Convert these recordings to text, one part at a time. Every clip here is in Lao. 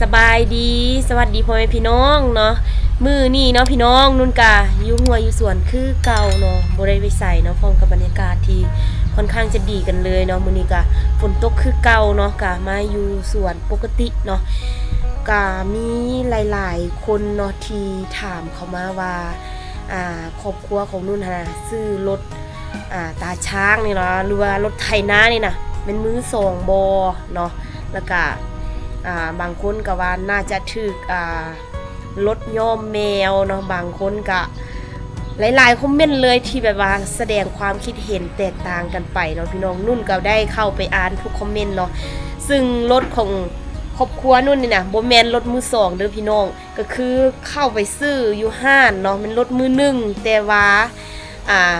ສະບາຍດີ ສະຫວັດດີພໍ່ແມ່ພີ່ນ້ອງເນາະ. ມື້ນີ້ເນາະພີ່ນ້ອງ ນຸ່ນກະຢູ່ຮົ້ວຢູ່ສວນຄືເກົ່າເນາະ ບໍ່ໄດ້ໄປໃສເນາະ ພ້ອມກັບບັນຍາກາດທີ່ຄ່ອນຂ້າງຈະດີກັນເລີຍເນາະ. ມື້ນີ້ກະຝົນຕົກຄືເກົ່າເນາະ ກະມາຢູ່ສວນປົກກະຕິເນາະ. ກະມີຫຼາຍໆຄົນເນາະທີ່ຖາມເຂົ້າມາວ່າ ອ່າ ຄອບຄົວຂອງນຸ່ນຫັ້ນນະ ຊື້ລົດ ອ່າ ຕາຊ້າງນີ້ລະ ຫຼືວ່າລົດໄຖນານີ້ນະ ແມ່ນມືສອງບໍ່ເນາະ. ແລ້ວກະ ອ່າ ບາງຄົນກະວ່າໜ້າຈະຖືກ ອ່າ ລົດຍ້ອມແມວເນາະ. ບາງຄົນກະ ຫຼາຍໆຄອມເມັນເລີຍທີ່ແບບວ່າສະແດງຄວາມຄິດເຫັນແຕກຕ່າງກັນໄປເນາະພີ່ນ້ອງ. ນຸ່ນກະໄດ້ເຂົ້າໄປອ່ານທຸກຄອມເມັນເນາະ. ຊຶ່ງລົດຂອງຄອບຄົວນຸ່ນນີ້ນະ ບໍ່ແມ່ນລົດມືສອງເດີພີ່ນ້ອງ ກະຄືເຂົ້າໄປຊື້ຢູ່ຮ້ານເນາະ ແມ່ນລົດມືໜຶ່ງ ແຕ່ວ່າ ອ່າ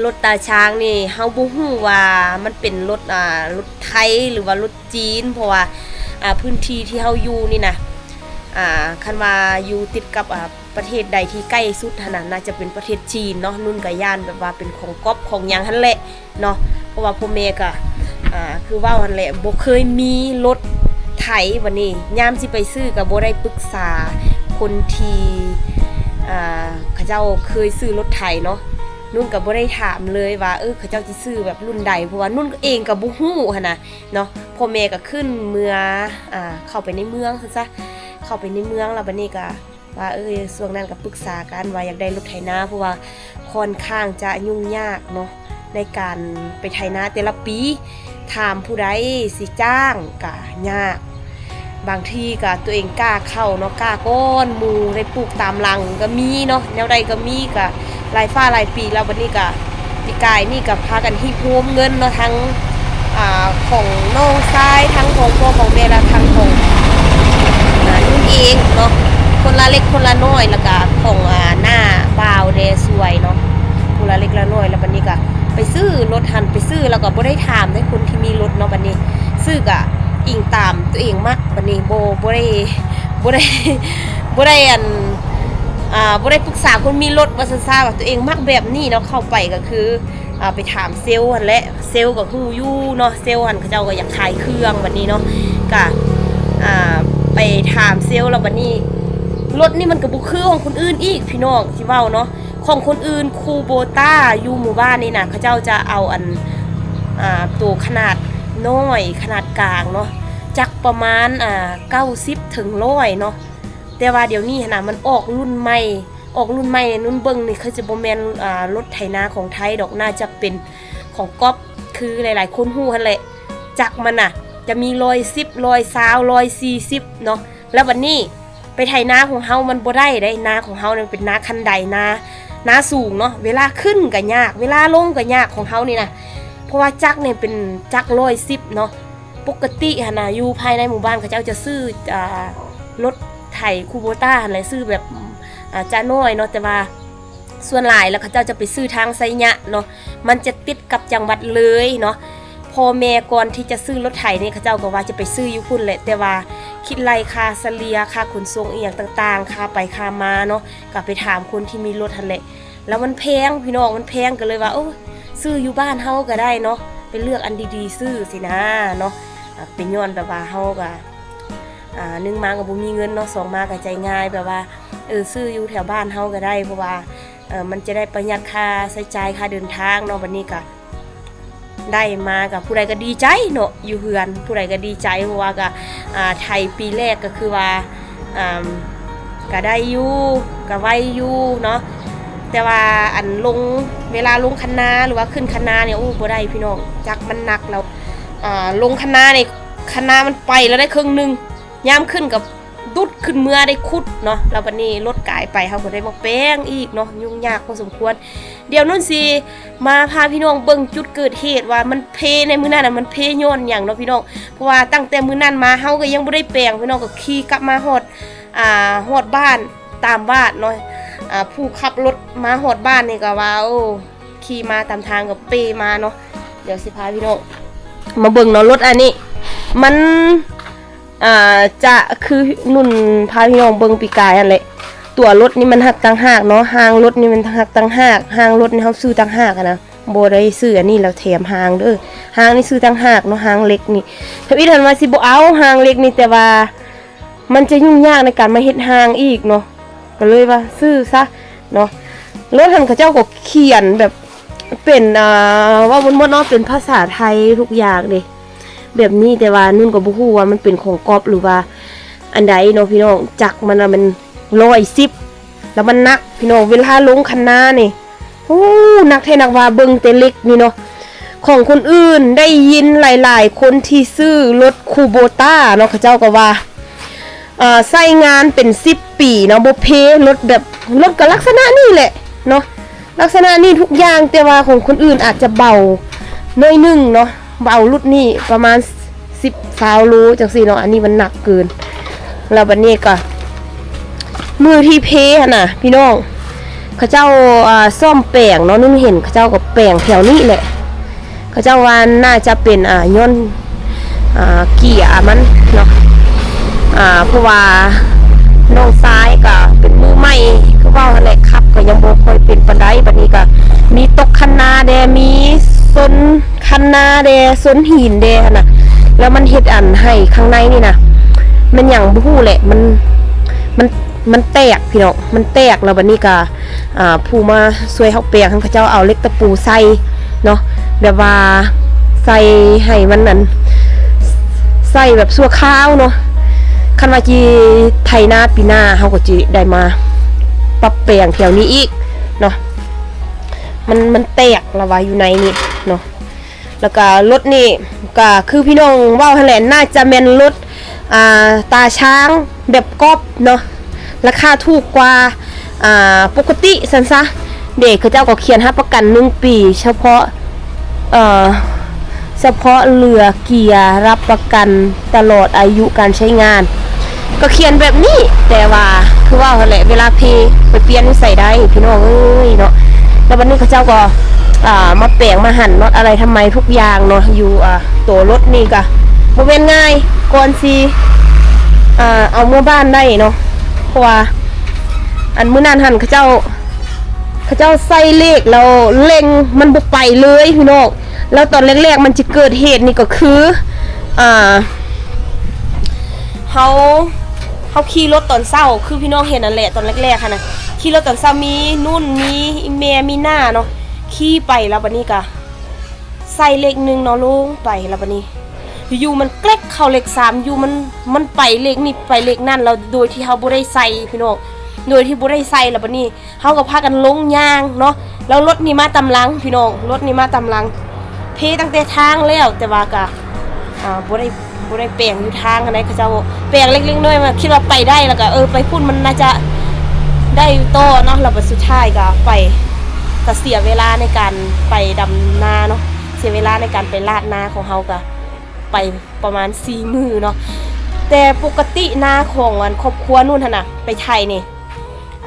ລົດຕາຊ້າງນີ້ ເຮົາບໍ່ຮູ້ວ່າມັນເປັນລົດ ອ່າ ລົດໄທ ຫຼືວ່າລົດຈີນ ເພາະວ່າ ອ່າ ພື້ນທີ່ທີ່ເຮົາຢູ່ນີ້ນະ ອ່າ ຄັນວ່າຢູ່ຕິດກັບ ອ່າ ປະເທດໃດທີ່ໃກ້ສຸດຫັ້ນນະ ໜ້າຈະເປັນປະເທດຈີນເນາະ. ນຸ່ນກະຢ້ານແບບວ່າເປັນຂອງກັອບຂອງຫຍັງຫັ້ນແຫຼະ ເນາະ ເພາະວ່າພໍ່ແມ່ກະ ອ່າ ຄືເວົ້າຫັ້ນແຫຼະ ບໍ່ເຄີຍມີລົດໄຖ. ບັດນີ້ຍາມຊິໄປຊື້ກະບໍ່ໄດ້ປຶກສາຄົນທີ່ ອ່າ ເຂົາເຈົ້າເຄີຍຊື້ລົດໄຖເນາະ. ນຸ່ນກະບໍ່ໄດ້ຖາມເລີຍວ່າ ເອີ ເຂົາເຈົ້າຊິຊື້ແບບລຸ້ນໃດ ເພາະວ່ານຸ່ນເອງກະບໍ່ຮູ້ຫັ້ນນະເນາະ. ພໍ່ແມ່ກະຂຶ້ນເມືອ ອ່າ ເຂົ້າໄປໃນເມືອງຊັ້ນຊະ ເຂົ້າໄປໃນເມືອງ ແລ້ວບັດນີ້ກະ ວ່າ ເອີ ຊ່ວງນັ້ນກະປຶກສາກັນວ່າຢາກໄດ້ລົດໄຖນາ ເພາະວ່າຄ່ອນຂ້າງຈະຫຍຸ້ງຍາກເນາະ ໃນການໄປໄຖນາແຕ່ລະປີ. ຖາມຜູ້ໃດຊິຈ້າງກະຍາກ ບາງທີກະຕົວເອງກ້າເຂົ້າເນາະ ກ້າກ່ອນໝູ່ ໄດ້ປູກຕາມຫຼັງກະມີເນາະ ແນວໃດກະມີ ກະ ຫຼາຍຟ້າຫຼາຍປີແລ້ວ. ບັດນີ້ກະ ປີກາຍນີ້ກະພາກັນຮີບໂຮມເງິນເນາະ ທັງ ອ່າ ຂອງນ້ອງຊາຍ ທັງຂອງພໍ່ຂອງແມ່ ແລະ ທັງຂອງ ອ່າ ນຸ່ນເອງເນາະ ຄົນລະເລັກຄົນລະນ້ອຍ ແລ້ວກະຂອງ ອ່າ ນ້າບ່າວແດ່ຊ່ວຍເນາະ ຄົນລະເລັກລະນ້ອຍ. ແລ້ວບັດນີ້ກະໄປຊື້ລົດຫັ້ນ ໄປຊື້ແລ້ວກະບໍ່ໄດ້ຖາມໃດຄົນທີ່ມີລົດເນາະ. ບັດນີ້ຊື້ກະອີງຕາມຕົວເອງມັກ ບັດນີ້ບໍ່ ບໍ່ໄດ້ ບໍ່ໄດ້ ບໍ່ໄດ້ອັນ ອ່າ ບໍ່ໄດ້ປຶກສາຄົນມີລົດວ່າຊັ້ນຊະ ວ່າຕົວເອງມັກແບບນີ້ເນາະ. ເຂົ້າໄປກະຄື ອ່າ ໄປຖາມເຊວຫັ້ນແຫຼະ ເຊວກະຮູ້ຢູ່ເນາະ ເຊວຫັ້ນເຂົາເຈົ້າກະຢາກຂາຍເຄື່ອງ. ບັດນີ້ເນາະ ກະ ອ່າ ໄປຖາມເຊວ ແລ້ວບັດນີ້ລົດນີ້ມັນກະບໍ່ຄືຂອງຄົນອື່ນອີກພີ່ນ້ອງ ຊິເວົ້າເນາະ. ຂອງຄົນອື່ນ ຄູໂບຕ້າ ຢູ່ໝູ່ບ້ານນີ້ນະ ເຂົາເຈົ້າຈະເອົາອັນ ອ່າ ໂຕຂະໜາດນ້ອຍ ຂະໜາດກາງເນາະ ຈັກປະມານ ອ່າ ເກົ້າສິບເຖິງຮ້ອຍເນາະ. ແຕ່ວ່າດຽວນີ້ຫັ້ນນະ ມັນອອກລຸ້ນໃໝ່ ອອກລຸ້ນໃໝ່ ນຸ່ນເບິ່ງນີ້ຄືຈະບໍ່ແມ່ນ ອ່າ ລົດໄຖນາຂອງໄທດອກ ໜ້າຈະເປັນຂອງກັອບ ຄືຫຼາຍໆຄົນຮູ້ຫັ້ນແຫຼະ. ຈັກມັນນະຈະມີຮ້ອຍສິບ ຮ້ອຍຊາວ ຮ້ອຍສີ່ສິບເນາະ. ແລ້ວບັດນີ້ໄປໄຖນາຂອງເຮົາມັນບໍ່ໄດ້ເດ້ ນາຂອງເຮົານັ້ນເປັນນາຄັນໄດ ນາ ນາສູງເນາະ ເວລາຂຶ້ນກະຍາກ ເວລາລົງກະຍາກຂອງເຮົານີ້ນະ ເພາະວ່າຈັກນີ້ເປັນຈັກຮ້ອຍສິບເນາະ. ປົກກະຕິຫັ້ນນະ ຢູ່ພາຍໃນໝູ່ບ້ານເຂົາເຈົ້າຈະຊື້ ອ່າ ລົດໄຖຄູໂບຕ້າຫັ້ນແຫຼະ ຊື້ແບບ ອ່າ ຈະນ້ອຍເນາະ ແຕ່ວ່າສ່ວນຫຼາຍແລ້ວເຂົາເຈົ້າຈະໄປຊື້ທາງໄຊຍະເນາະ ມັນຈະຕິດກັບຈັງຫວັດເລີຍເນາະ. ພໍ່ແມ່ກ່ອນທີ່ຈະຊື້ລົດໄຖນີ້ ເຂົາເຈົ້າກະວ່າຈະໄປຊື້ຢູ່ພຸ້ນແຫຼະ ແຕ່ວ່າຄິດໄລ່ຄ່າສະເລ່ຍ ຄ່າຂົນສົ່ງອີ່ຫຍັງຕ່າງໆ ຄ່າໄປຄ່າມາເນາະ ກະໄປຖາມຄົນທີ່ມີລົດຫັ້ນແຫຼະ ແລ້ວມັນແພງພີ່ນ້ອງ ມັນແພງ ກະເລີຍວ່າ ໂອ້ ຊື້ຢູ່ບ້ານເຮົາກະໄດ້ເນາະ ໄປເລືອກອັນດີໆຊື້ຊີ້ນະເນາະ. ອາ ເປັນຍ້ອນແບບວ່າເຮົາກະ ອາ ໜຶ່ງມາກະບໍ່ມີເງິນເນາະ ສອງມາກະໃຈງ່າຍ ແບບວ່າ ເອີ ຊື້ຢູ່ແຖວບ້ານເຮົາກະໄດ້ ເພາະວ່າ ເອີ ມັນຈະໄດ້ປະຢັດຄ່າໃຊ້ຈ່າຍ ຄ່າເດີນທາງເນາະ. ບັດນີ້ກະ ໄດ້ມາກະຜູ້ໃດກະດີໃຈເນາະ ຢູ່ເຮືອນຜູ້ໃດກະດີໃຈ ເພາະວ່າກະ ອ່າ ໄຖປີແລກກະຄືວ່າ ອ່າ ກະໄດ້ຢູ່ ກະໄວຢູ່ເນາະ. ແຕ່ວ່າອັນລົງ ເວລາລົງຄັນນາ ຫຼືວ່າຂຶ້ນຄັນນານີ້ ໂອ້ ບໍ່ໄດ້ພີ່ນ້ອງ ຈັກມັນໜັກແລ້ວ ອ່າ ລົງຄັນນານີ້ ຄັນນາມັນໄປແລ້ວໄດ້ເຄິ່ງໜຶ່ງ ຍາມຂຶ້ນກະດຸດຂຶ້ນເມືອໄດ້ຂຸດເນາະ. ແລ້ວບັດນີ້ລົດກາຍໄປ ເຮົາກະໄດ້ມາແປງອີກເນາະ ຫຍຸ້ງຍາກພໍສົມຄວນ. ດຽວນຸ່ນຊິມາພາພີ່ນ້ອງເບິ່ງຈຸດເກີດເຫດວ່າມັນເພໃນມື້ນັ້ນນະ ມັນເພຍ້ອນຫຍັງເນາະພີ່ນ້ອງ. ເພາະວ່າຕັ້ງແຕ່ມື້ນັ້ນມາເຮົາກະຍັງບໍ່ໄດ້ແປງພີ່ນ້ອງ ກະຂີ່ກັບມາຮອດ ອ່າ ຮອດບ້ານ ຕາມບ້ານເນາະ. ອ່າ ຜູ້ຂັບລົດມາຮອດບ້ານນີ້ກະວ່າ ໂອ້ ຂີ່ມາຕາມທາງກະເປມາເນາະ. ດຽວຊິພາພີ່ນ້ອງມາເບິ່ງເນາະ ລົດອັນນີ້ມັນ ອ່າ ຈະຄືນຸ່ນພາພີ່ນ້ອງເບິ່ງປີກາຍຫັ້ນແຫຼະ ຕົວລົດນີ້ມັນຫັກຕ່າງຫາກເນາະ ຮາງລົດນີ້ມັນຫັກຕ່າງຫາກ ຮາງລົດນີ້ເຮົາຊື້ຕ່າງຫາກຫັ້ນນະ. ບໍ່ໄດ້ຊື້ອັນນີ້ແລ້ວແຖມຮາງເດີ້. ຮາງນີ້ຊື້ຕ່າງຫາກເນາະ, ຮາງເຫຼັກນີ້. ທຳອິດຫັ້ນວ່າຊິບໍ່ເອົາຮາງເຫຼັກນີ້, ແຕ່ວ່າມັນຈະຫຍຸ້ງຍາກໃນການມາເຮັດຮາງອີກເນາະ, ກໍເລີຍວ່າຊື້ຊະເນາະ. ລົດຫັ້ນເຂົາເຈົ້າກໍຂຽນແບບເປັນ ອ່າ ເວົ້າໝົດໆເນາະ, ເປັນພາສາໄທທຸກຢ່າງເດ້ ແບບນີ້. ແຕ່ວ່ານຸ່ນກໍບໍ່ຮູ້ວ່າມັນເປັນຂອງກ໋ອບ ຫຼືວ່າອັນໃດເນາະພີ່ນ້ອງ. ຈັກມັນນະມັນຮ້ອຍສິບ ແລ້ວມັນໜັກພີ່ນ້ອງ. ເວລາລົງຄັນນານີ້ ໂອ້ ໜັກແທ້ໜັກວ່າ. ເບິ່ງແຕ່ເຫຼັກນີ້ເນາະ ຂອງຄົນອື່ນ ໄດ້ຍິນຫຼາຍໆຄົນທີ່ຊື້ລົດຄູໂບຕ້າເນາະ, ເຂົາເຈົ້າກໍວ່າ ເອີ ໃຊ້ງານເປັນສິບປີເນາະ, ບໍ່ເພ. ລົດແບບ ລົດກໍລັກສະນະນີ້ແຫຼະເນາະ, ລັກສະນະນີ້ທຸກຢ່າງ, ແຕ່ວ່າຂອງຄົນອື່ນອາດຈະເບົາໜ້ອຍໜຶ່ງເນາະ, ເບົາລຸດນີ້ປະມານສິບ ຊາວໂລຈັ່ງຊີ້ເນາະ. ອັນນີ້ມັນໜັກເກີນ. ແລ້ວບັດນີ້ກໍ ມື້ທີ່ເພຫັ້ນນະພີ່ນ້ອງ, ເຂົາເຈົ້າ ອ່າ ສ້ອມແປງເນາະ, ນຸ່ນເຫັນເຂົາເຈົ້າກໍແປງແຖວນີ້ແຫຼະ. ເຂົາເຈົ້າວ່າໜ້າຈະເປັນ ອ່າ ຍ້ອນ ອ່າ ເກຍມັນເນາະ, ອ່າ ເພາະວ່ານ້ອງຊາຍກໍເປັນມືໃໝ່ ຄືເວົ້າຫັ້ນແຫຼະ, ຂັບກໍຍັງບໍ່ຄ່ອຍເປັນປານໃດ. ບັດນີ້ກໍມີຕົກຄັນນາແດ່ ມີຊົນຄັນນາແດ່ ຊົນຫີນແດ່ຫັ້ນນະ, ແລ້ວມັນເຮັດອັນໃຫ້ຂ້າງໃນນີ້ນະ ແມ່ນຫຍັງບໍ່ຮູ້ແຫຼະ ມັນ ມັນ ມັນແຕກພີ່ນ້ອງ, ມັນແຕກ. ແລ້ວບັດນີ້ກໍ ອ່າ ຜູ້ມາຊ່ວຍເຮົາແປງຫັ້ນ ເຂົາເຈົ້າເອົາເຫຼັກຕະປູໃສ່ເນາະ, ແບບວ່າໃສ່ໃຫ້ມັນ ອັນ ໃສ່ແບບຊົ່ວຄາວເນາະ. ຄັນວ່າຊິໄຖນາປີໜ້າ ເຮົາກໍຊິໄດ້ມາປັບແປງແຖວນີ້ອີກເນາະ, ມັນ ມັນແຕກລະວ່າຢູ່ໃນນີ້ເນາະ. ແລ້ວກະລົດນີ້ກະຄືພີ່ນ້ອງເວົ້າຫັ້ນແຫຼະ, ໜ້າຈະແມ່ນລົດ ອ່າ ຕາຊ້າງແບບກ໋ອບເນາະ, ລາຄາຖືກກວ່າ ອ່າ ປົກກະຕິຊັ້ນຊະເດ. ເຂົາເຈົ້າກໍຂຽນຮັບປະກັນໜຶ່ງປີ ສະເພາະ ເອີ ສະເພາະເຫຼືອເກຍ ຮັບປະກັນຕະຫຼອດອາຍຸການໃຊ້ງານ. ກໍຂຽນແບບນີ້, ແຕ່ວ່າຄືເວົ້າຫັ້ນແຫຼະ ເວລາເພໄປປ່ຽນຢູ່ໃສໄດ້ພີ່ນ້ອງເອີຍເນາະ. ແລ້ວບັດນີ້ເຂົາເຈົ້າກໍ ອ່າ ມາແປງມາຫັນເນາະ ອະໄລທຳໄມທຸກຢ່າງເນາະ, ຢູ່ ອ່າ ໂຕລົດນີ້ກໍບໍ່ແມ່ນງ່າຍ ກ່ອນຊິ ອ່າ ເອົາເມືອບ້ານໄດ້ເນາະ, ເພາະວ່າ ອັນ ມື້ນັ້ນຫັ້ນເຂົາເຈົ້າ ເຂົາເຈົ້າໃສ່ເລກແລ້ວເລັ່ງມັນບໍ່ໄປເລີຍພີ່ນ້ອງ. ແລ້ວຕອນແລກໆມັນຈະເກີດເຫດນີ້ກໍຄື ອ່າ ເຮົາ ເຮົາຂີ່ລົດຕອນເຊົ້າ ຄືພີ່ນ້ອງເຫັນນັ້ນແຫຼະ, ຕອນແລກໆຫັ້ນນະ ຂີ່ລົດຕອນເຊົ້າ ມີນຸ່ນ ມີອີ່ແມ່ ມີນ້າເນາະ, ຂີ່ໄປແລ້ວບັດນີ້ກະໃສ່ເລກໜຶ່ງເນາະ ລົງໄປ. ແລ້ວບັດນີ້ຢູ່ໆມັນແກລັກເຂົ້າເລກສາມ ຢູ່ມັນ ມັນໄປເລກນີ້ໄປເລກນັ້ນ ແລ້ວໂດຍທີ່ເຮົາບໍ່ໄດ້ໃສ່ພີ່ນ້ອງ, ໂດຍທີ່ບໍ່ໄດ້ໃສ່. ແລ້ວບັດນີ້ ເຮົາກໍພາກັນລົງຍ່າງເນາະ, ແລ້ວລົດນີ້ມາຕາມຫຼັງພີ່ນ້ອງ, ລົດນີ້ມາຕາມຫຼັງ. ເພຕັ້ງແຕ່ທາງແລ້ວ ແຕ່ວ່າກໍ ອ່າ ບໍ່ໄດ້ ບໍ່ໄດ້ແປງຢູ່ທາງຫັ້ນໃດ, ເຂົາເຈົ້າແປງເລັກໆນ້ອຍໆ ຄິດວ່າໄປໄດ້ ແລ້ວກໍ ເອີ ໄປພຸ້ນມັນໜ້າຈະໄດ້ຕໍ່ເນາະ. ແລ້ວບັດສຸດທ້າຍກໍໄປ ກໍເສຍເວລາໃນການໄປດຳນາເນາະ, ເສຍເວລາໃນການໄປລາດນາຂອງເຮົາ ກໍໄປປະມານສີ່ມື້ເນາະ. ແຕ່ປົກກະຕິນາຂອງ ອັນ ຄອບຄົວນຸ່ນຫັ້ນນະ ໄປໄຖນີ້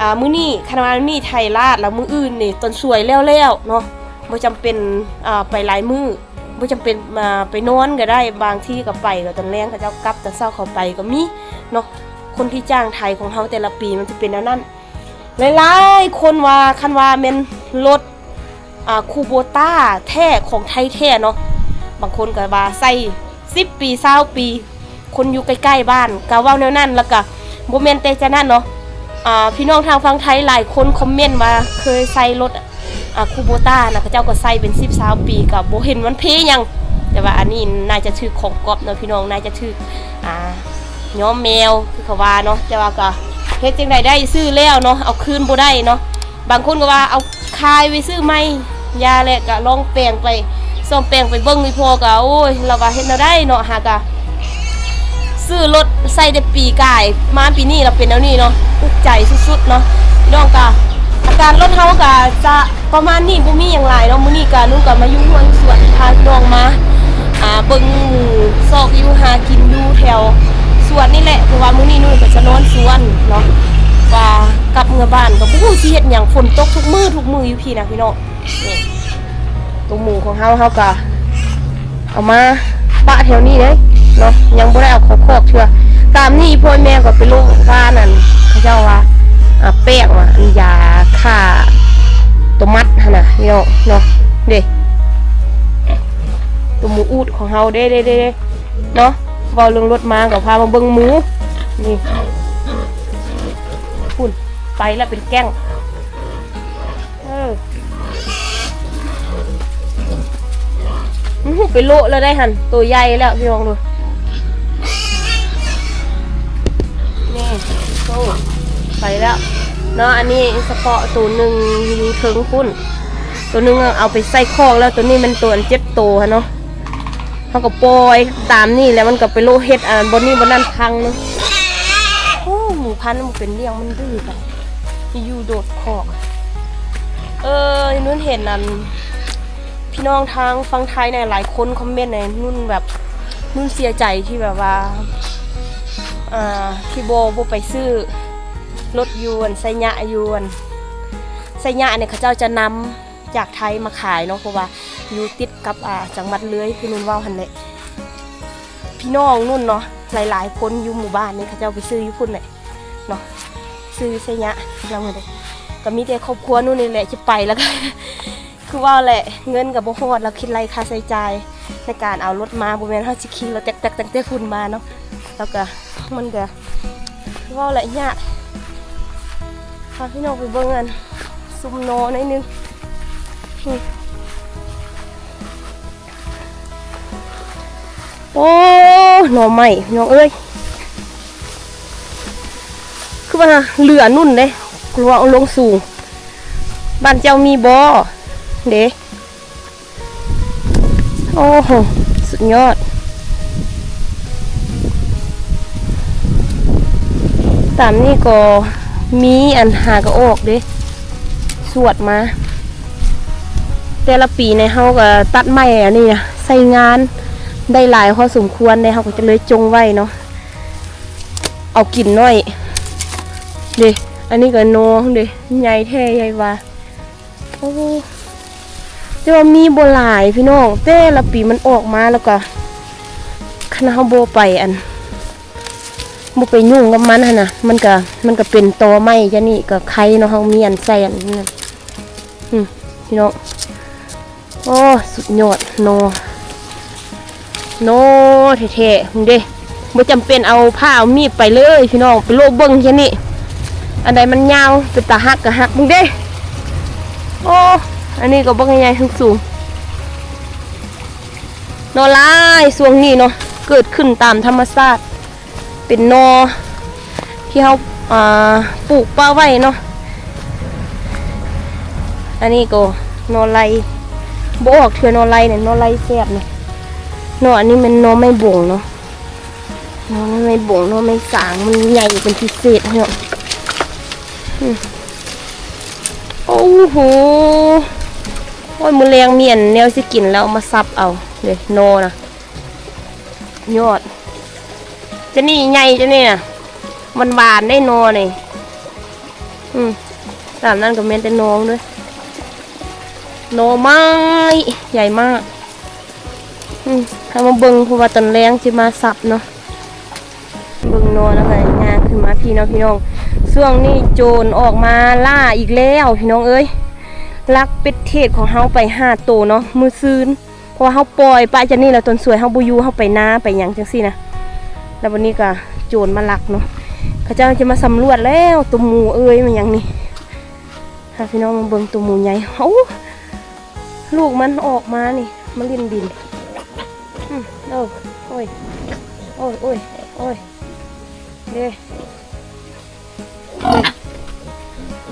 ອ່າ ມື້ນີ້ ຄັນວ່າມື້ນີ້ໄຖລາດ ແລ້ວມື້ອື່ນນີ້ຕົ້ນສວຍແລ້ວໆເນາະ, ບໍ່ຈຳເປັນ ອ່າ ໄປຫຼາຍມື້, ບໍ່ຈຳເປັນ ອ່າ ໄປນອນກໍໄດ້. ບາງທີກໍໄປ ກໍຕອນແລງເຂົາເຈົ້າກັບ ຕອນເຊົ້າເຂົາໄປກໍມີເນາະ. ຄົນທີ່ຈ້າງໄຖຂອງເຮົາແຕ່ລະປີມັນຈະເປັນແນວນັ້ນ. ຫຼາຍໆຄົນວ່າ ຄັນວ່າແມ່ນລົດ ອ່າ ຄູໂບຕ້າແທ້ ຂອງໄທແທ້ເນາະ, ບາງຄົນກໍວ່າໃຊ້ສິບປີ ຊາວປີ ຄົນຢູ່ໃກ້ໆບ້ານກໍເວົ້າແນວນັ້ນ. ແລ້ວກໍບໍ່ແມ່ນແຕ່ຈະນັ້ນເນາະ, ອ່າ ພີ່ນ້ອງທາງຝັ່ງໄທຫຼາຍຄົນຄອມເມັນວ່າເຄີຍໃຊ້ລົດ ອ່າ ຄູໂບຕ້ານະ, ເຂົາເຈົ້າກໍໃຊ້ເປັນສິບ ຊາວປີ ກໍບໍ່ເຫັນມັນເພຫຍັງ. ແຕ່ວ່າອັນນີ້ໜ້າຈະຖືກຂອງກ໋ອບເນາະພີ່ນ້ອງ, ໜ້າຈະຖືກ ອ່າ ຍ້ອມແມວຄືເຂົາວ່າເນາະ. ແຕ່ວ່າກໍເຮັດຈັ່ງໃດໄດ້ ຊື້ແລ້ວເນາະ ເອົາຄືນບໍ່ໄດ້ເນາະ. ບາງຄົນກໍວ່າເອົາຂາຍໄປຊື້ໃໝ່ ຢ່າແຫຼະ ກໍລອງແປງໄປ ສ້ອມແປງໄປເບິ່ງ. ອີ່ພໍ່ກໍ ໂອ້ຍ ລາວວ່າເຮັດແນວໃດເນາະ, ຫາກະຊື້ລົດໃຊ້ແຕ່ປີກາຍ ມາປີນີ້ລະເປັນແນວນີ້ເນາະ, ອຸກໃຈສຸດໆເນາະ. ພີ່ນ້ອງກະ ອາການລົດເຮົາກະຈະປະມານນີ້ ບໍ່ມີຫຍັງຫຼາຍເນາະ. ມື້ນີ້ກະນຸ່ນກະມາຢູ່ສວນ ພາພີ່ນ້ອງມາ ອ່າ ເບິ່ງໝູຊອກຢູ່ຫາກິນຢູ່ແຖວສວນນີ້ແຫຼະ, ເພາະວ່າມື້ນີ້ນຸ່ນກໍຈະນອນສວນເນາະ. ວ່າກັບເມືອບ້ານກໍບໍ່ຮູ້ຊິເຮັດຫຍັງ, ຝົນຕົກທຸກມື້ທຸກມື້ຢູ່ພີ້ນະພີ່ນ້ອງ. ນີ້ ຕົວໝູຂອງເຮົາ ເຮົາກໍເອົາມາປະແຖວນີ້ເດ້ເນາະ, ຍັງບໍ່ໄດ້ເອົາເຂົ້າຄອກເທື່ອ. ຕາມນີ້ພໍ່ແມ່ກໍໄປລົງການ ອັນ ເຂົາເຈົ້າວ່າ ອ່າ ແປ້ງວ່າ ອັນ ຢາຂ້າຕົວມັດຫັ້ນນະພີ່ນ້ອງເນາະ. ເດ້ ຂອງເຮົາເດ້ ເດ້ ເດ້ ເນາະ. ເວົ້າເລື່ອງລົດມາກໍພາມາເບິ່ງໝູ ນີ້ ພຸ້ນ ໄປແລ້ວເປັນແກ້ງ. ເອີ ມັນຫຸບໄປໂລະແລ້ວໄດ໋ຫັ້ນ ໂຕໃຫຍ່ແລ້ວ ພີ່ນ້ອງດູ. ນີ້ ໂຕ ໄປແລ້ວເນາະ. ອັນນີ້ສະເພາະໂຕໜຶ່ງຢູ່ເທິງພຸ້ນ ໂຕໜຶ່ງເອົາໄປໃສ່ຄອກແລ້ວ. ໂຕນີ້ແມ່ນໂຕອັນເຈັບໂຕຫັ້ນເນາະ. ເຮົາກໍປ່ອຍຕາມນີ້ແຫຼະ ມັນກໍໄປໂລະເຮັດ ອັນ ບ່ອນນີ້ບ່ອນນັ້ນພັງເນາະ. ໂອ້ ໝູພັນມັນເປັນລ້ຽງ ມັນດື້ກັນ ຢູ່ໂດດຄອກ. ເອີ ນຸ່ນເຫັນອັນ ພີ່ນ້ອງທາງຝັ່ງໄທນີ້ຫຼາຍຄົນຄອມເມັນໃຫ້ນຸ່ນແບບ ນຸ່ນເສຍໃຈທີ່ແບບວ່າ ອ່າ ທີ່ບໍ່ ບໍ່ໄປຊື້ລົດຢູ່ອັນໄຊຍະ ຢູ່ອັນໄຊຍະນີ້ ເຂົາເຈົ້າຈະນຳຈາກໄທມາຂາຍເນາະ ເພາະວ່າຢູ່ຕິດກັບ ອ່າ ຈັງຫວັດເລີຍ ຄືນຸ່ນເວົ້າຫັ້ນແຫຼະ. ພີ່ນ້ອງນຸ່ນເນາະ ຫຼາຍໆຄົນຢູ່ໝູ່ບ້ານນີ້ ເຂົາເຈົ້າໄປຊື້ຢູ່ພຸ້ນແຫຼະເນາະ ຊື້ໄຊຍະ. ແລ້ວມື້ໃດກໍມີແຕ່ຄອບຄົວນຸ່ນນີ້ແຫຼະຈະໄປ ແລ້ວກໍ ຄືເວົ້າແຫຼະ ເງິນກໍບໍ່ຮອດ ແລ້ວຄິດໄລ່ຄ່າໃຊ້ຈ່າຍໃນການເອົາລົດມາ ບໍ່ແມ່ນເຮົາຊິຂີ່ລົດແຕັກໆຕັ້ງແຕ່ພຸ້ນມາເນາະ. ແລ້ວກໍມັນກໍເວົ້າແຫຼະຍາກ. ພາພີ່ນ້ອງໄປເບິ່ງອັນຊຸມໜໍ່ໜ້ອຍໜຶ່ງ. ໂອ້ ໜໍ່ໄມ້ ພີ່ນ້ອງເອີຍ ຄືວ່າເຫຼືອນຸ່ນເດ້ ເພາະວ່າເອົາລົງສູງ. ບ້ານເຈົ້າມີບໍ່ເດ້? ໂອ້ໂຫ ສຸດຍອດ. ຕາມນີ້ກໍມີອັນຫາກະອອກເດ້ ສວດມາ. ແຕ່ລະປີໃນເຮົາກໍຕັດໄມ້ອັນນີ້ນະ ໃຊ້ງານໄດ້ຫຼາຍພໍສົມຄວນເດ້ ເຮົາກໍຈະເລີຍຈົ່ງໄວ້ເນາະ ເອົາກິນໜ້ອຍເດ້. ອັນນີ້ກໍໜໍ່ເດ້ ໃຫຍ່ແທ້ໃຫຍ່ວ່າ. ໂອ້ ແຕ່ວ່າມີບໍ່ຫຼາຍພີ່ນ້ອງ ແຕ່ລະປີມັນອອກມາ ແລ້ວກໍຄັນເຮົາບໍ່ໄປອັນ ບໍ່ໄປຫຍຸ້ງກັບມັນຫັ້ນນະ ມັນກະ ມັນກະເປັນຕໍໄມ້ຈະນີ້ກະໄຄເນາະ ເຮົາມີອັນໃສ່ອັນນັ້ນ. ອືມ ພີ່ນ້ອງ ໂອ້ ສຸດຍອດ ໜໍ່ ໜໍ່ແທ້ໆ ເບິ່ງເດ້. ບໍ່ຈຳເປັນເອົາພ້າເອົາມີດໄປເລີຍພີ່ນ້ອງ ໄປໂລະເບິ່ງແຄ່ນີ້ ອັນໃດມັນຍາວເປັນຕາຮັກກະຫັກ. ເບິ່ງເດ້ ໂອ້ ອັນນີ້ກໍບັກໃຫຍ່ໆ ສູງໆ ໜໍ່ຫຼາຍ. ຊ່ວງນີ້ເນາະ ເກີດຂຶ້ນຕາມທຳມະຊາດ ເປັນໜໍ່ທີ່ເຮົາ ອ່າ ປູກປະໄວ້ເນາະ. ອັນນີ້ກໍໜໍ່ໄລ່ ບໍ່ອອກເທື່ອໜໍ່ໄລ່ນີ້ ໜໍ່ໄລ່ແຊບນີ້. ໜໍ່ ອັນນີ້ແມ່ນໜໍ່ໄມ້ບົງເນາະ ໜໍ່ໄມ້ບົງ ໜໍ່ໄມ້ສາງ ມັນໃຫຍ່ເປັນພິເສດເນາະ. ອືມ ໂອ້ໂຫ ໂອ້ຍ ມື້ແລງມີອັນແນວຊິກິນແລ້ວເອົາມາສັບເອົາເດ້ ໜໍ່ນະ. ຍອດ ຈະນີ້ໃຫຍ່ ຈະນີ້ນະ ມັນຫວານໄດ໋ໜໍ່ນີ້. ອືມ ຕາມນັ້ນກໍແມ່ນແຕ່ໜໍ່ເດີ້ ໜໍ່ໄມ້ໃຫຍ່ມາກ. ອືມ ເຮົາມາເບິ່ງ ເພາະວ່າຕອນແລງຊິມາສັບເນາະ. ເບິ່ງໜໍ່ແລ້ວກໍຍ່າງຂຶ້ນມາພີ້ເນາະ ພີ່ນ້ອງ. ຊ່ວງນີ້ໂຈນອອກມາລ່າອີກແລ້ວ ພີ່ນ້ອງເອີຍ ລັກເປັດເທດຂອງເຮົາໄປຫ້າໂຕເນາະ ມື້ຊືນ. ເພາະວ່າເຮົາປ່ອຍປະຈັ່ງນີ້ແລ້ວ ຕອນສວຍເຮົາບໍ່ຢູ່ ເຮົາໄປນາໄປຫຍັງຈັ່ງຊີ້ນະ ແລ້ວບັດນີ້ກໍໂຈນມາລັກເນາະ. ເຂົາເຈົ້າຈະມາສຳຫຼວດແລ້ວ ໂຕໝູເອີຍ ແມ່ນຫຍັງນີ້. ພາພີ່ນ້ອງມາເບິ່ງໂຕໝູໃຫຍ່ ໂອ້ ລູກມັນອອກມານີ້ ມາຫຼິ້ນດິນ. ອືມ ໂອ້ ໂອ້ຍ ໂອ້ຍ ໂອ້ຍ ໂອ້ຍ ເດ້.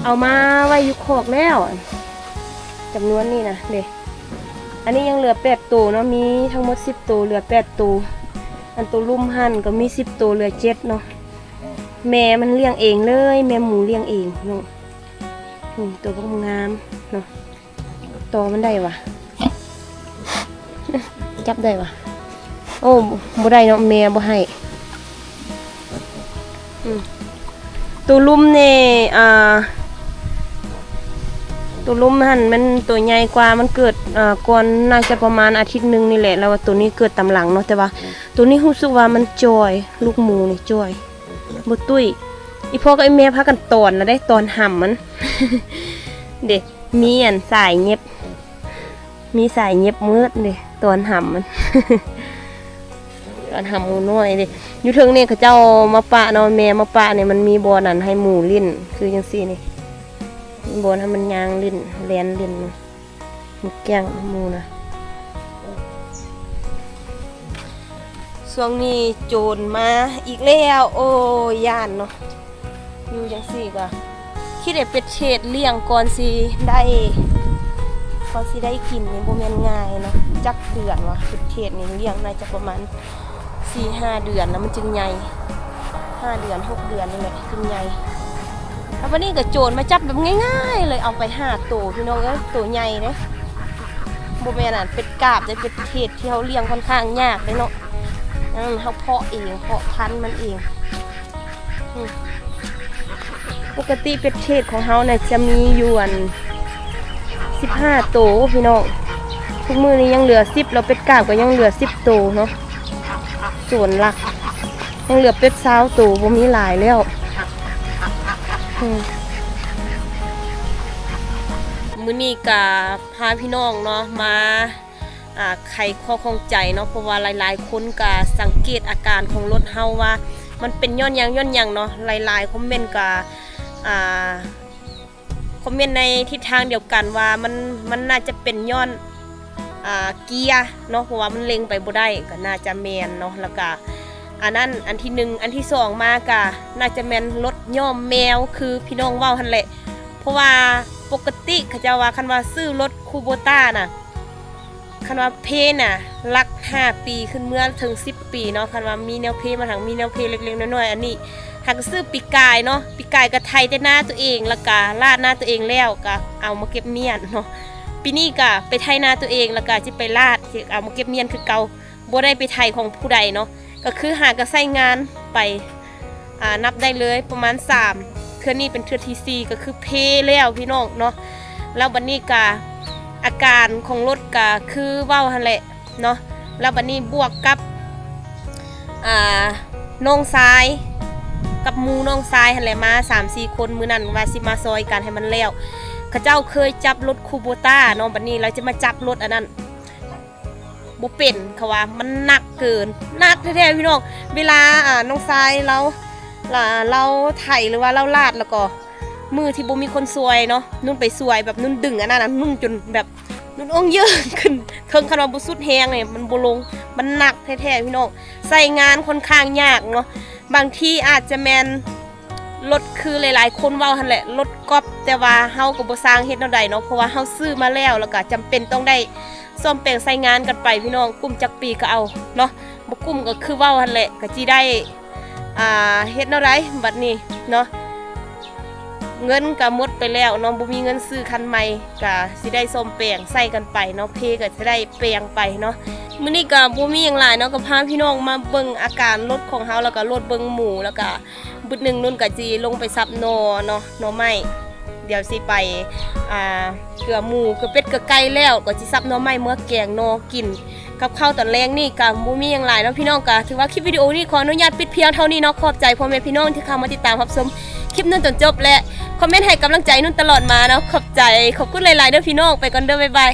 ເອົາມາໄວ້ຢູ່ຄອກແລ້ວ ຈຳນວນນີ້ນະເດ້. ອັນນີ້ຍັງເຫຼືອແປດໂຕເນາະ ມີທັງໝົດສິບໂຕ ເຫຼືອແປດໂຕ. ອັນໂຕລຸ່ມຫັ້ນກໍມີສິບໂຕ ເຫຼືອເຈັດເນາະ. ແມ່ມັນລ້ຽງເອງເລີຍ ແມ່ໝູລ້ຽງເອງເນາະ. ນີ້ໂຕບັກງາມເນາະ. ຕໍ່ມັນໄດ້ຫວາ? ຈັບໄດ້ຫວາ? ໂອ້ ບໍ່ໄດ້ເນາະ ແມ່ບໍ່ໃຫ້. ອືມ ໂຕລຸ່ມນີ້ ອ່າ ໂຕລຸ່ມຫັ້ນມັນໂຕໃຫຍ່ກວ່າ ມັນເກີດ ອ່າ ກ່ອນ ໜ້າຈະປະມານອາທິດໜຶ່ງນີ້ແຫຼະ. ແລ້ວວ່າໂຕນີ້ເກີດຕາມຫຼັງເນາະ ແຕ່ວ່າໂຕນີ້ຮູ້ສຶກວ່າມັນຈ່ອຍ ລູກໝູນີ້ຈ່ອຍ ບໍ່ຕຸ້ຍ. ອີພໍ່ກັບອີແມ່ພາກັນຕອນລະໄດ໋ ຕອນຫຳມັນເດ້. ມີອັນສາຍຫຍິບ ມີສາຍຫຍິບໝົດເດ້. ຕອນຫຳມັນ ຕອນຫຳໝູນ້ອຍເດ້. ຢູ່ເທິງນີ້ເຂົາເຈົ້າມາປະເນາະ ແມ່ມາປະນີ້ ມັນມີບ່ອນອັນໃຫ້ໝູຫຼິ້ນ ຄືຈັ່ງຊີ້ນີ້ ມີບ່ອນໃຫ້ມັນຍ່າງຫຼິ້ນ ແລ່ນຫຼິ້ນ ໝູກ້ຽງໝູນະ. ຊ່ວງນີ້ໂຈນມາອີກແລ້ວ ໂອ້ຍ ຢ້ານເນາະ. ຢູ່ຈັ່ງຊີ້ກະຄິດໃຫ້ເປັດເທດລ້ຽງກ່ອນຊິໄດ້ ກ່ອນຊິໄດ້ກິນນີ້ບໍ່ແມ່ນງ່າຍເນາະ. ຈັກເດືອນວະ ເປັດເທດນີ້ລ້ຽງໜ້າຈະປະມານສີ່ຫ້າເດືອນແລ້ວມັນຈຶ່ງໃຫຍ່ ຫ້າເດືອນຫົກເດືອນນີ້ແຫຼະຈຶ່ງໃຫຍ່. ແລ້ວບັດນີ້ກະໂຈນມາຈັບແບບງ່າຍໆເລີຍ ເອົາໄປຫ້າໂຕພີ່ນ້ອງເອີຍ ໂຕໃຫຍ່ເດ້. ບໍ່ແມ່ນອັນເປັດກາບເດ້ ເປັດເທດທີ່ເຮົາລ້ຽງຂ້ອນຂ້າງຍາກເດ້ເນາະ. ອັນນັ້ນເຮົາເພາະເອງ ເພາະພັນມັນເອງ. ອືມ ປົກກະຕິເປັດເທດຂອງເຮົານະຈະມີຢູ່ອັນສິບຫ້າໂຕພີ່ນ້ອງ. ທຸກມື້ນີ້ຍັງເຫຼືອສິບ ແລ້ວເປັດກາບກໍຍັງເຫຼືອສິບໂຕເນາະ. ສ່ວນຫຼັກຍັງເຫຼືອເປັດຊາວໂຕ ບໍ່ມີຫຼາຍແລ້ວ. ອືມ ມື້ນີ້ກະພາພີ່ນ້ອງເນາະ ມາ ອ່າ ໄຂຂໍ້ຂ້ອງໃຈເນາະ ເພາະວ່າຫຼາຍໆຄົນກະສັງເກດອາການຂອງລົດເຮົາວ່າມັນເປັນຍ້ອນຫຍັງ ຍ້ອນຫຍັງເນາະ. ຫຼາຍໆຄອມເມັນກະ ອ່າ ຄອມເມັນໃນທິດທາງດຽວກັນວ່າມັນ ມັນໜ້າຈະເປັນຍ້ອນ ອ່າ ເກຍເນາະ ເພາະວ່າມັນເລັ່ງໄປບໍ່ໄດ້ ກະໜ້າຈະແມ່ນເນາະ. ແລ້ວກະອັນນັ້ນອັນທີໜຶ່ງ ອັນທີສອງມາກະໜ້າຈະແມ່ນລົດຍ້ອມແມວ ຄືພີ່ນ້ອງເວົ້າຫັ້ນແຫຼະ. ເພາະວ່າປົກກະຕິເຂົາເຈົ້າວ່າ ຄັນວ່າຊື້ລົດຄູໂບຕ້ານະ ຄັນວ່າເພນະ ຫຼັກຫ້າປີຂຶ້ນເມືອເຖິງສິບປີເນາະ. ຄັນວ່າມີແນວເພມາທັງ ມີແນວເພເລັກໆນ້ອຍໆ ອັນນີ້ຫາກະຊື້ປີກາຍເນາະ. ປີກາຍກະໄຖແຕ່ນາຕົວເອງ ແລ້ວກະລາດນາຕົວເອງແລ້ວ ກະເອົາມາເກັບມ້ຽນເນາະ. ປີນີ້ກະໄປໄຖນາຕົວເອງ ແລ້ວກະຊິໄປລາດ ຊິເອົາມາເກັບມ້ຽນຄືເກົ່າ ບໍ່ໄດ້ໄປໄຖຂອງຜູ້ໃດເນາະ. ກະຄືຫາກະໃຊ້ງານໄປ ອ່າ ນັບໄດ້ເລີຍປະມານສາມ ເທື່ອນີ້ເປັນເທື່ອທີສີ່ ກະຄືເພແລ້ວພີ່ນ້ອງເນາະ. ແລ້ວບັດນີ້ກະອາການຂອງລົດກະຄືເວົ້າຫັ້ນແຫຼະເນາະ. ແລ້ວບັດນີ້ບວກກັບ ອ່າ ນ້ອງຊາຍ ກັບໝູ່ນ້ອງຊາຍຫັ້ນແຫຼະ ມາສາມສີ່ຄົນ. ມື້ນັ້ນວ່າຊິມາຊ່ອຍກັນໃຫ້ມັນແລ້ວ ເຂົາເຈົ້າເຄີຍຈັບລົດຄູໂບຕ້າເນາະ. ບັດນີ້ລາວຈະມາຈັບລົດອັນນັ້ນ ບໍ່ເປັນ ເຂົາວ່າມັນໜັກເກີນ ໜັກແທ້ໆພີ່ນ້ອງ. ເວລາ ອ່າ ນ້ອງຊາຍລາວ ລາ ລາວໄຖ ຫຼືວ່າລາວລາດ ແລ້ວກໍມື້ທີ່ບໍ່ມີຄົນຊ່ວຍເນາະ ນຸ່ນໄປຊ່ວຍ ແບບນຸ່ນດຶງອັນນັ້ນ ນຸ່ນຈົນແບບນຸ່ນອົງເຍີ້ງຂຶ້ນເທິງ. ຄັນວ່າບໍ່ສຸດແຮງນີ້ມັນບໍ່ລົງ ມັນໜັກແທ້ໆພີ່ນ້ອງ. ໃຊ້ງານຂ້ອນຂ້າງຍາກເນາະ. ບາງທີອາດຈະແມ່ນ ລົດຄືຫຼາຍໆຄົນເວົ້າຫັ້ນແຫຼະ ລົດກ໋ອບ ແຕ່ວ່າເຮົາກໍບໍ່ຊ່າງເຮັດແນວໃດເນາະ ເພາະວ່າເຮົາຊື້ມາແລ້ວ ແລ້ວກໍຈຳເປັນຕ້ອງໄດ້ສ້ອມແປງໃຊ້ງານກັນໄປພີ່ນ້ອງ. ກຸ້ມຈັກປີກໍເອົາເນາະ ບໍ່ກຸ້ມກໍຄືເວົ້າຫັ້ນແຫຼະ ກໍຊິໄດ້ ອ່າ ເຮັດແນວໃດບັດນີ້ເນາະ. ເງິນກໍໝົດໄປແລ້ວເນາະ ບໍ່ມີເງິນຊື້ຄັນໃໝ່ ກໍຊິໄດ້ສ້ອມແປງໃຊ້ກັນໄປເນາະ ເພກໍຊິໄດ້ແປງໄປເນາະ. ມື້ນີ້ກໍບໍ່ມີຫຍັງຫຼາຍເນາະ ກໍພາພີ່ນ້ອງມາເບິ່ງອາການລົດຂອງເຮົາ ແລ້ວກໍລົດເບິ່ງໝູ ແລ້ວກໍ ບຶດໜຶ່ງນຸ່ນກໍຊິລົງໄປສັບໜໍ່ເນາະ ໜໍ່ໄມ້ ດຽວຊິໄປ ອ່າ ເກືອໝູ ເກືອເປັດ ເກືອໄກ່ແລ້ວ ກໍຊິສັບໜໍ່ໄມ້ເມືອແກງໜໍ່ກິນກັບເຂົ້າຕອນແລງ. ນີ້ກໍບໍ່ມີຫຍັງຫຼາຍເນາະພີ່ນ້ອງ ກໍຖືວ່າຄລິບວິດີໂອນີ້ຂໍອະນຸຍາດປິດພຽງເທົ່ານີ້ເນາະ. ຂອບໃຈພໍ່ແມ່ພີ່ນ້ອງທີ່ເຂົ້າມາຕິດຕາມຮັບຊົມຄລິບນຸ່ນຈົນຈົບ ແລະ ຄອມເມັນໃຫ້ກຳລັງໃຈນຸ່ນຕະຫຼອດມາເນາະ. ຂອບໃຈ ຂອບຄຸນຫຼາຍໆເດີພີ່ນ້ອງ ໄປກ່ອນເດີ ບາຍບາຍ.